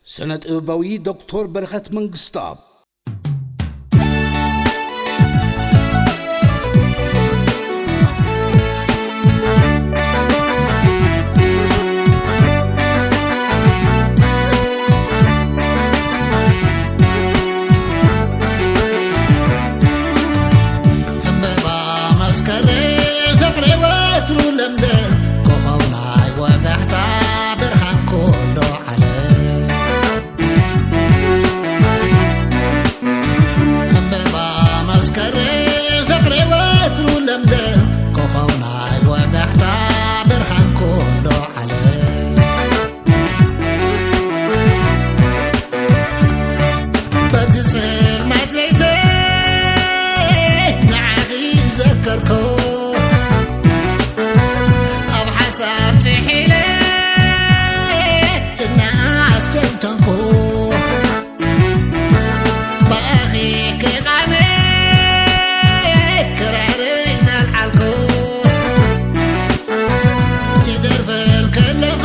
ስነ ጥበባዊ ዶክተር በረኸት መንግስተኣብ። ዕምበባ መስከረም ፍቕሪ ወትሩ ለምለም፣ ኮኾብ ናይ ወጋሕታ ብርሃን ኩሉ ዓለም። ዕምበባ መስከረም ፍቕሪ ወትሩ ለምለም፣ ኮኾብ ናይ ወጋሕታ ብርሃን ኩሉ ዓለም። በቲ ጽልማት ለይተይ ንዓኺ ዘከርኩ፣ ኣብ ሓሳብ ጥሒለ እናኣስተንተንኩ፣ ብኣኺ ክቓነ ክራረይ እናልዓልኩ፣ ይደርፈል ከለኹ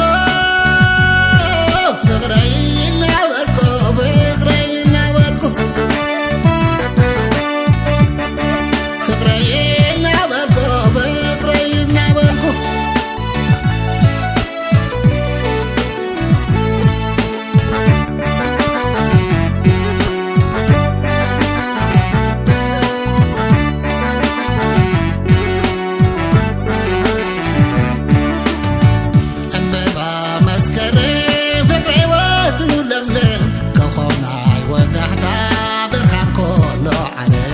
ፍቕረይ እናበልኩ፣ ፍቕረይ እናበልኩ፣ ፍቕረይ እናበልኩ፣ ፍቕረይ እናበልኩ። ዕምበባ መስከረም ፍቕረይ ወትሩ ለምለም፣ ኮኾብ ናይ ወጋሕታ ብርሃን ኩሉ ዓለም።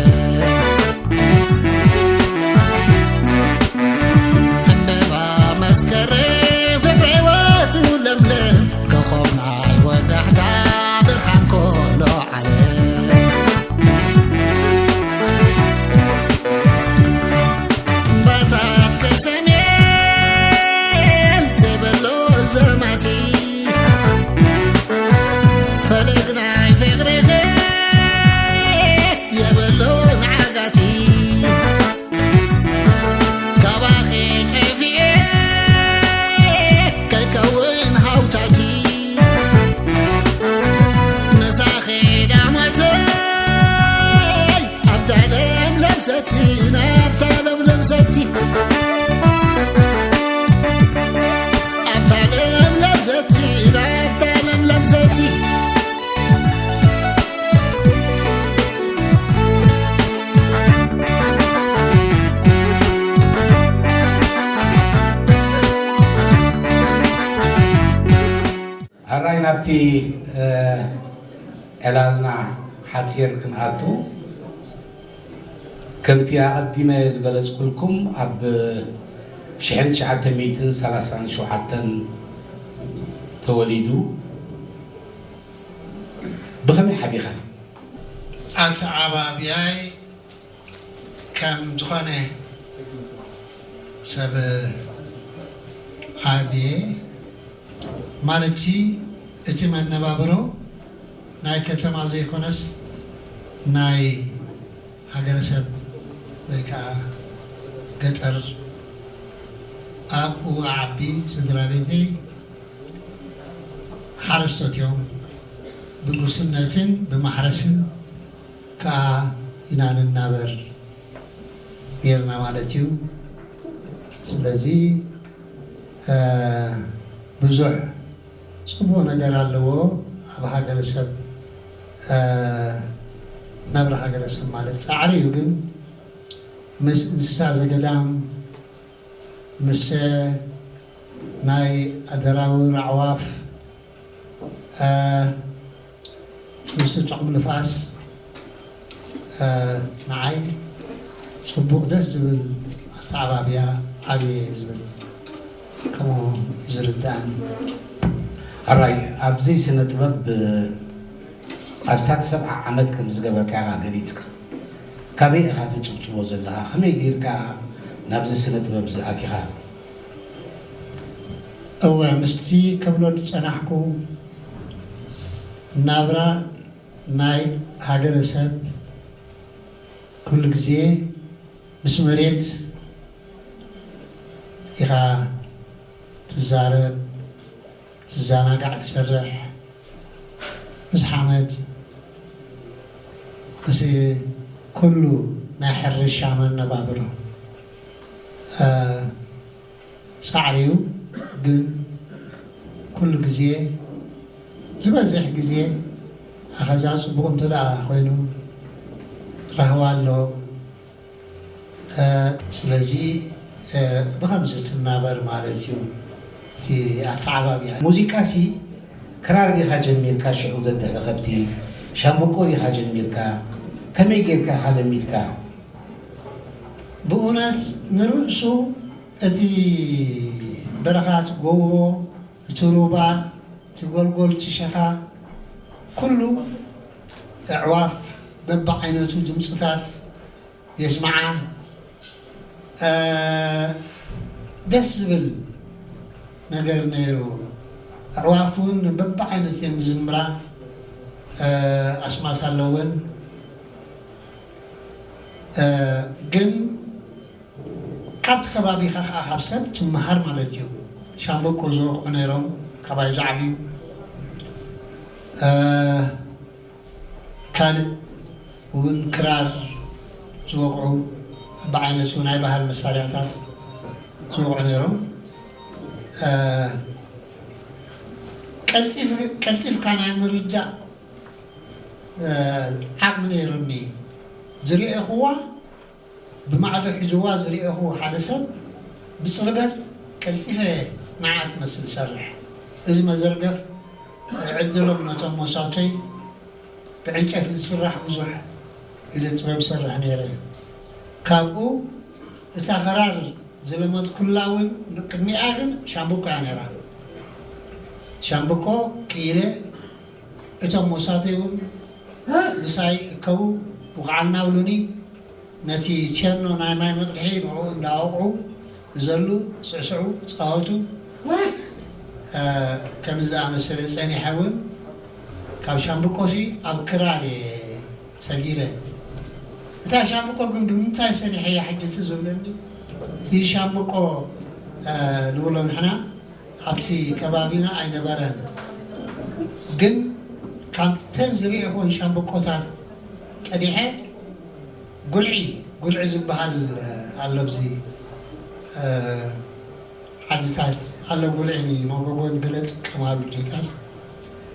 ዕምበባ መስከረም ፍቕረይ ወትሩ ለምለም፣ ኮኾብ ናይ ወጋሕታ ብርሃን ኩሉ ዓለም። እምባታት ከሰሜን ዘይብሉ ዘማቲ፣ ፈለግ ናይ ፍቕርኺ የብሉ ንዓጋቲ። ካባኺ ጠፊኤ ከይከውን ሃውታቲ፣ ምሳኺ ዳሞተይ ኣብታ ለምለም ሰቲ፣ ናብታ ለምለም ሰቲ፣ ኣብታ ለምለም ሰቲ፣ ናብታ ለምለም ሰቲ። ሕራይ ናብቲ፣ እ፣ ዕላልና ሓጺር ክንኣቱ፣ ከምቲ ኣቐዲመ ዝገለጽኩልኩም፣ ኣብ ሽሕን ትሽዓተ ሚእትን ሰላሳን ሸውዓተን ተወሊዱ። ብኸመይ ዓቢኻ? ኣተዓባብያይ ከም ዝኾነ ሰብ ዓብየ፣ ማለትሲ እቲ መነባብሮ ናይ ከተማ ዘይኮነስ ናይ ሃገረሰብ ወይ ከዓ ገጠር፣ ኣብኡ ዓቢ ስድራ ቤተይ ሓረስቶት እዮም። ብጉስነትን ብማሕረስን ከኣ ኢና ንናበር ኔርና ማለት እዩ። ስለዚ፣ እ፣ ብዙሕ ጽቡቕ ነገር ኣለዎ ኣብ ሃገረሰብ፣ እ፣ ናብራ ሃገረሰብ ማለት ጻዕሪ እዩ። ግን ምስ እንስሳ ዘገዳም፣ ምስ ናይ ኣደራውር ኣዕዋፍ፣ እ፣ ምስ ጥዑም ንፋስ፣ እ፣ ንዓይ ጽቡቕ ደስ ዝብል ኣተዓባብያ ዓብየ ዝብል ከምኡ እዩ ዝርድኣኒ። ሕራይ፣ ኣብዚ ስነ ጥበብ ኣስታት ሰብዓ ዓመት ከም ዝገበርካ ኢኻ ገሊጽካ። ካበይ ኢኻ ትጭብጭቦ ዘለኻ? ከመይ ጌርካ ናብዚ ስነ ጥበብ እዚ ኣቲኻ? እወ፣ ምስቲ ከብሎ ዝጸናሕኩ ናብራ ናይ ሃገረሰብ ኩሉ ግዜ ምስ መሬት ኢኻ ትዛረብ፣ ትዘናጋዕ፣ ትሰርሕ። ምስ ሓመድ፣ ምስ ኩሉ ናይ ሕርሻ መነባብሮ፣ እ፣ ጻዕሪ እዩ። ግን ኩሉ ግዜ፣ ዝበዝሕ ግዜ ኣኸዛ ጽቡቕ እንተ ደኣ ኮይኑ፣ ራህዋ ኣሎ። እ፣ ስለዚ፣ እ፣ ብኸምዚ ትናበር ማለት እዩ እቲ ኣተዓባብያ። ሙዚቃሲ ክራር ዲኻ ጀሚርካ ሽዑ ዘድህሪ ከብቲ? ሻምብቆ ዲኻ ጀሚርካ? ከመይ ጌርካ ኢኻ ለሚድካ? ብእውነት ንርእሱ እቲ በረኻ፣ እቲ ጎቦ፣ እቲ ሩባ፣ እቲ ጎልጎል፣ እቲ ሸኻ፣ ኩሉ ኣዕዋፍ በብዓይነቱ ድምፅታት የስምዓ። እ፣ ደስ ዝብል ነገር ነይሩ። ኣዕዋፍ እውን በብዓይነት እየን ዝዝምራ። እ፣ ኣስማት ኣለወን። እ፣ ግን ካብቲ ከባቢኻ ከዓ ካብ ሰብ ትመሃር ማለት እዩ። ሻምበቆ ዝወቕዑ ነይሮም፣ ካባይ ዝዓብዩ። እ፣ ካልእ እውን ክራር ዝወቕዑ፣ ብዓይነቱ ናይ ባህል መሳርያታት ዝወቕዑ ነይሮም። እ፣ ቀልጢፍ-፣ ቀልጢፍካ ናይ ምርዳእ፣ እ፣ ዓቕሚ ነይሩኒ። ዝርኤኽዋ ብማዕዶ ሒዝዋ ዝርኤኹ ሓደ ሰብ ብጽርበት ቀልጢፈ ንዓ ትመስል ዝሰርሕ። እዚ መዘርገፍ ዕድሎም ነቶም መሳቶይ ብዕንጨይቲ ዝስራሕ ብዙሕ ኢደ ጥበብ ሰርሕ ነይረ። ካብኡ እታ ክራር ዝለመድኩላ እውን ቅድሚኣ ግን ሻምብቆ እያ ነይራ። ሻምብቆ ክኢለ እቶም መሳተይ እውን ምሳይ እከቡ ውቕዓልና ብሉኒ። ነቲ ቴኖ ናይ ማይ መቕድሒ ንዕኡ እንዳወቕዑ እዘሉ፣ ስዕስዑ፣ ጻወቱ። እ፣ ከምዚ ዝኣመሰለ ጸኒሐ እውን ካብ ሻምብቆሲ ኣብ ክራር እየ ሰጊረ። እታ ሻምብቆ ግን ብምንታይ ሰሪሐያ ሕጂ ትዝ ዝብለኒ? ይህ ሻምብቆ፣ እ፣ ንብሎ ንሕና ኣብቲ ከባቢና ኣይነበረን። ግን ካብተን ዝርኤኹን ሻምብቆታት ቀዲሐ ጉልዒ፣ ጉልዒ ዝበሃል ኣሎ ኣብዚ፣ እ፣ ዓድታት ኣሎ። ጉልዒ ንመጎጎ ንገለ ዝጥቀማሉ ኣዴታት።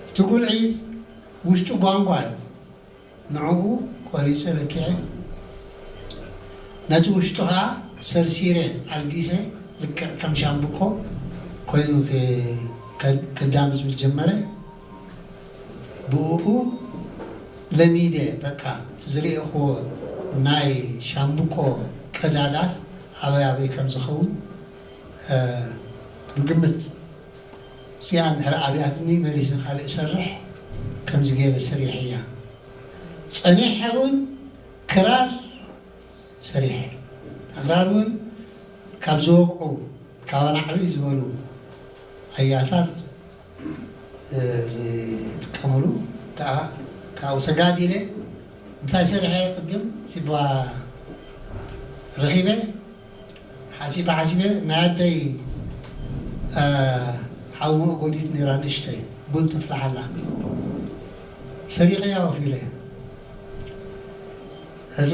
እቲ ጉልዒ ውሽጡ ጓንጓ እዩ። ንዕኡ ቆሪጸ ለኪዐ፣ ነቲ ውሽጡ ኸኣ ሰርሲረ ኣልጊሰ፣ ልክዕ ከም ሻምብቆ ኮይኑ ክ-፣ ከ-፣ ክዳም ዝብል ጀመረ። ብእኡ ለሚደ፣ በቃ፣ እቲ ዝርኤኽዎ ናይ ሻምብቆ ቀዳዳት ኣበይ ኣበይ ከም ዝኸውን፣ እ፣ ብግምት እዚኣ እንድሕር ኣብያትኒ መሊሰ ካልእ እሰርሕ፣ ከምዚ ገይረ ሰሪሐያ። ጸኒሐ እውን ክራር ሰሪሐ። ክራር እውን ካብ ዝወቕዑ፣ ካብ ኣናዕብይ ዝበሉ ኣያታት፣ እ፣ ዝጥቀምሉ፣ ከዓ ካብኡ ተጋዲለ። እንታይ ሰሪሐ ቅድም ሲባ ረኺበ፣ ሓሲበ ሓሲበ፣ ናይ ኣደይ፣ እ፣ ሓዊ መእጎዲት ነይራ ንእሽተይ፣ ቡን ተፍልሓላ። ሰሪቐያ ወፊረ። እዚ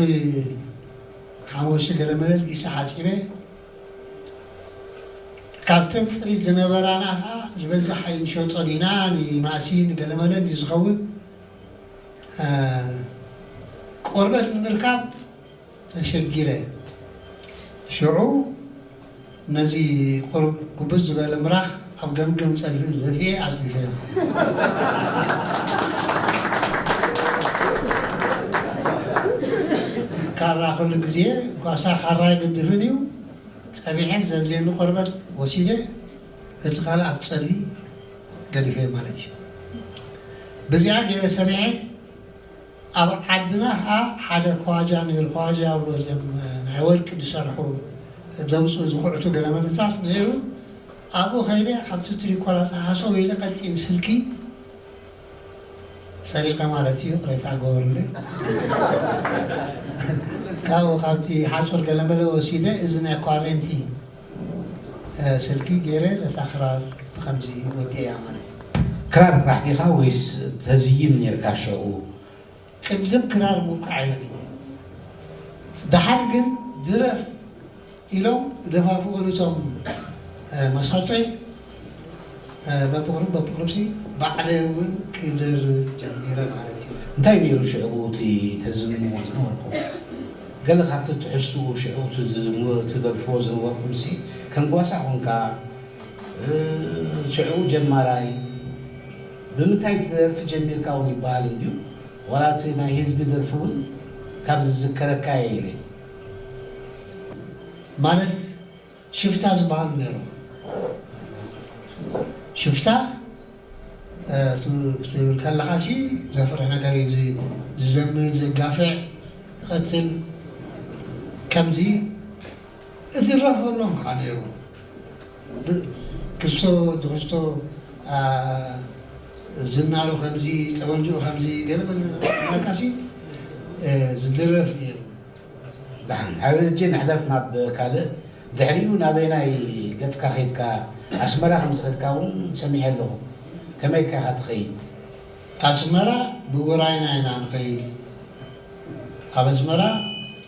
ሓሙሽተ ገለ መለል ጊሳ ሓጺበ። ካብተን ጥሪት ዝነበራና ኸዓ ዝበዝሕ ኣይንሸጦን ኢና፣ ንማእሲ ንገለመለ እንድዩ ዝኸውን። እ፣ ቆርበት ንምርካብ ተሸጊረ። ሽዑ ነዚ ቁሩብ ጉብዝ ዝበለ ምራኽ ኣብ ገምገም ጸድፊ ደፊኤ ኣጽዲፈዮ። ካራ ኩሉ ግዜ ጓሳ ካራ ኣይገድፍን እዩ። ጸቢሐ ዘድልየኒ ቆርበት ወሲደ፣ እቲ ካልእ ኣብ ጸድፊ ገዲፈዮ ማለት እዩ። በዚኣ ገይረ ሰሪሐ። ኣብ ዓድና ኸዓ ሓደ ኳጃ ነይሩ። ኳጃ ይብሎ፣ እዞም ናይ ወርቂ ዝሰርሑ፣ ዘውፅኡ ዝኹዕቱ ገለመለታት ነይሩ። ኣብኡ ከይደ ካብቲ ትሪኮላ ተሓሰው ኢለ ቀጢን ስልኪ ሰሪቐ ማለት እዩ፣ ይቕሬታ ግበሩለይ። ካብኡ ካብቲ ሓፁር ገለመለ ወሲደ፣ እዚ ናይ ኳሬንቲ፣ እ፣ ስልኪ ገይረ ነታ ክራር ብኸምዚ ወዲኤያ ማለት እዩ። ክራር ጥራሕ ዲኻ ወይስ ተዝይም ኔርካ ሸኡ? ቅድም ክራር ምውቃዕ ኣይለምን። ደሓር ግን ድረፍ ኢሎም ደፋፍኡ ነቶም፣ እ፣ መሳጦይ፣ እ፣ በብቕሩብ በብቕሩብሲ ባዕለይ እውን ክድርብ ጀሚረ ማለት እዩ። እንታይ ነይሩ ሽዕኡ እቲ ተዝምዎ ዝነበርኩም? ገለ ካብቲ ትሕዝትኡ ሽዕኡ ትዝምዎ-፣ ትደርፍዎ ዝነበርኩምሲ ከም ጓሳ ኮንካ፣ እ፣ ሽዕኡ ጀማራይ፣ ብምንታይ ደርፊ ጀሚርካ እውን ይበሃል እንድዩ። ዋላ እቲ ናይ ህዝቢ ደርፊ እውን ካብ ዝዝከረካ እየ ኢለ። ማለት ሽፍታ ዝበሃል ነይሩ። ሽፍታ፣ እ፣ ቱ-፣ ክትብል ከለኻሲ ዘፍርሕ ነገር እዩ። ዚ-፣ ዝዘምት፣ ዘጋፍዕ፣ ይቐትል። ከምዚ እድረፈሎም ከዓ ነይሩ። ብ-፣ ክስቶ፣ ድክስቶ፣ አ፣ ዝናሩ ከምዚ፣ ጠበንጅኡ ከምዚ፣ ገለ መለ እናበልካሲ፣ እ፣ ዝድረፍ ነይሩ። ደሓን፣ ኣብ ሕጂ ንሕለፍ ናብ ካልእ። ድሕሪኡ ናበይናይ ገጽካ ኸይድካ? ኣስመራ ከም ዝኸድካ እውን ሰሚዐ ኣለኹ። ከመይ ኢልካ ኢኻ ትኸይድ? ኣስመራ ብውራይና ኢና ንኸይድ። ኣብ ኣስመራ፣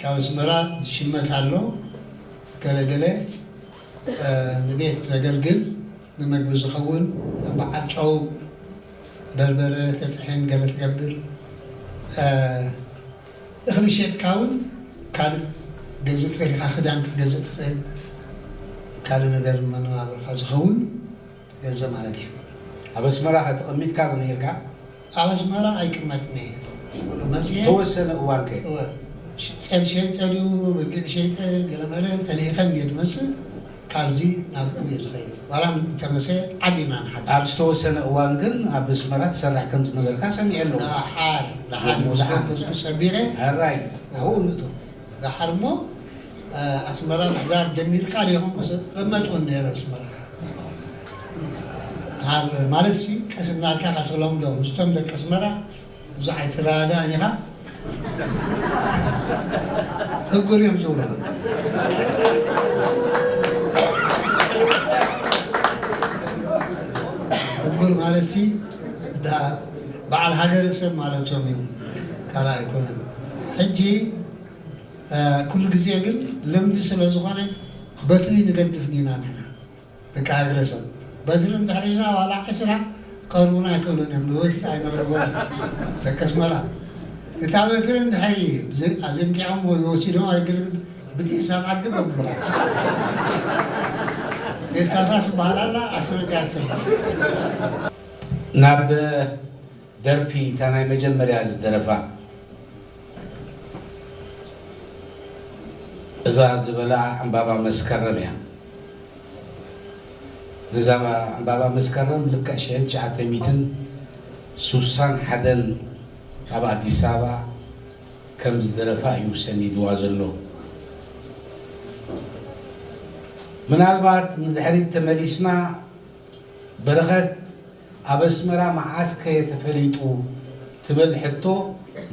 ካብ ኣስመራ ዝሽመት ኣሎ። ገለ ገለ፣ እ፣ ንቤት ዘገልግል፣ ንመግቢ ዝኸውን፣ በዓል ጨው፣ በርበረ፣ ተጥሕን ገለ ትገብር። እ፣ እኽሊ ሸጥካ እውን ካልእ ገዝእ ትኽእል ኢኻ፣ ክዳን ክትገዝእ ትኽእል፣ ካልእ ነገር ንመነባብሮኻ ዝኸውን ገንዘብ ማለት እዩ። ኣብ ኣስመራ ከ ተቐሚጥካ ዶ ነይርካ? ኣብ ኣስመራ ኣይቅመጥን እየ። መፅየ ተወሰነ እዋን ከ? እወ። ሽ-፣ ጤል ሸይጠ ድዩ፣ በጊዕ ሸይጠ፣ ገለመለ ተልኢኸ እንድየ ዝመፅእ፣ ካብዚ ናብ እየ ዝኸይድ። ዋላ እንተመሰ ዓዲ ኢና ንሓድር። ኣብ ዝተወሰነ እዋን ግን ኣብ ኣስመራ ትሰርሕ ከም ዝነበርካ ሰሚዐ ኣለኹ። ደሓር፣ ደሓር ምስ ብዙሓት ገበዝኩ ፀቢቐ። ሕራይ፣ ኣብኡ ንእቶ። ደሓር እሞ፣ እ፣ ኣስመራ ምሕዳር ጀሚርካ ዲኹም? ምስ-፣ እመጥውን ነይረ ኣስመራ። ደሓር ማለት ሲ፣ ቀስ እናልካ ካብ ተለምዶ ምስቶም ደቂ ኣስመራ ብዙሕ ኣይትረዳዳእን ኢኻ። ህጉር እዮም ዝብሉ። ህጉር ማለት ሲ፣ ዳ-፣ በዓል ሃገረሰብ ማለቶም እዩ። ካልእ ኣይኮነን። ሕጂ፣ እ፣ ኩሉ ግዜ ግን ልምዲ ስለ ዝኾነ በትሪ ንገድፍ ዲና ንሕና። ደቂ ሃገረሰብ። በትሪ እንድሕር ሒዝና ዋላ ዕስራ ቀርቡና ኣይክእሉን እዮም። ብበትሪ ኣይነቕርቦም። ደቂ ኣስመራ። እታ በትሪ እንድሕር ብዘ-፣ ኣዘንጊዖም ወይ ወሲዶም ኣይግድን ብጢሳ ኣግብ ኣብሉኻ። ቴስታታት ትበሃል ኣላ፣ ኣስረዳት ሰብ። ናብ ደርፊ እታ ናይ መጀመርያ ዝደረፋ እዛ ዝበላ ዕምባባ መስከረም እያ። ነዛ ዕምባባ መስከረም ልክዕ ሽሕን ትሽዓተ ሚእትን ስሳን ሓደን ኣብ ኣዲስ ኣበባ ከም ዝደረፋ እዩ ሰኒድዋ ዘሎ። ምናልባት ንድሕሪት ተመሊስና በረኸት ኣብ ኣስመራ መዓስ ከ ተፈሊጡ ትብል ሕቶ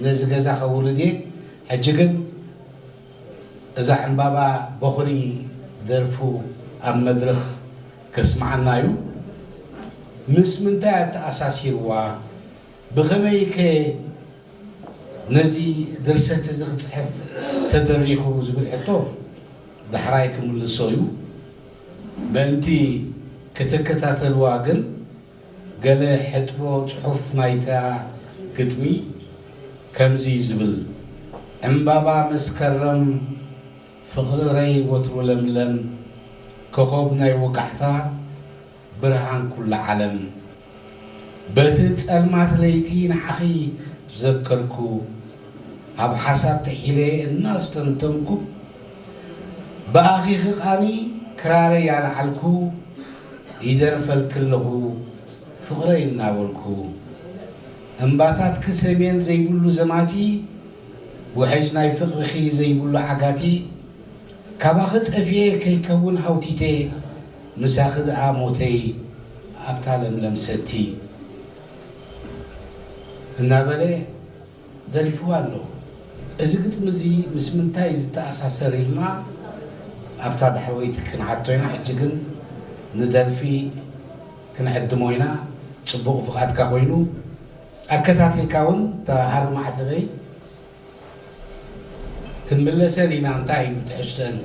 ነዚ ገዛ ከውርድ እየ። ሕጂ ግን እዛ ዕምባባ በኹሪ ደርፉ ኣብ መድረኽ ከስምዓና እዩ። ምስ ምንታይ ኣተኣሳሲርዋ? ብኸመይ ከ ነዚ ድርሰት እዚ ክጽሕፍ ተደሪኹ ዝብል ሕቶ ዳሕራይ ክምልሶ እዩ። ምእንቲ ክትከታተልዋ ግን ገለ ሕጥቦ ጽሑፍ ናይታ ግጥሚ ከምዚ እዩ ዝብል። ዕምባባ መስከረም ፍቕረይ ወትሩ ለምለም፣ ኮኾብ ናይ ወጋሕታ ብርሃን ኩሉ ዓለም። በቲ ጸልማት ለይቲ ንዓኺ ዘከርኩ፣ ኣብ ሓሳብ ጥሒለ እናስተንተንኩ፣ ብኣኺኺ ቃኒ ክራረይ ኣልዓልኩ፣ ይደርፈልኪ ኣለኹ ፍቕረይ እናበልኩ። እምባታትኪ ሰሜን ዘይብሉ ዘማቲ፣ ውሕጅ ናይ ፍቕርኺ ዘይብሉ ዓጋቲ፣ ካባኺ ጠፊኤ ከይከውን ሃውቲተ፣ ምሳኺ ደኣ ሞተይ ኣብታ ለምለም ሰቲ እናበለ ደሪፍዋ ኣሎ። እዚ ግጥሚ እዚ ምስ ምንታይ ዝተኣሳሰር ኢልና ኣብታ ዳሕረወይቲ ክንሓቶ ኢና። ሕጂ ግን ንደርፊ ክንዕድሞ ኢና። ጽቡቕ ፍቓድካ ኮይኑ ኣከታቲልካ እውን እታ ሃሪ ማዕተበይ ክንምለሰን ኢና። እንታይ እዩ ትሕዝተን?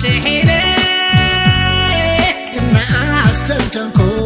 ጥሒነ እናኣስተንተንኩ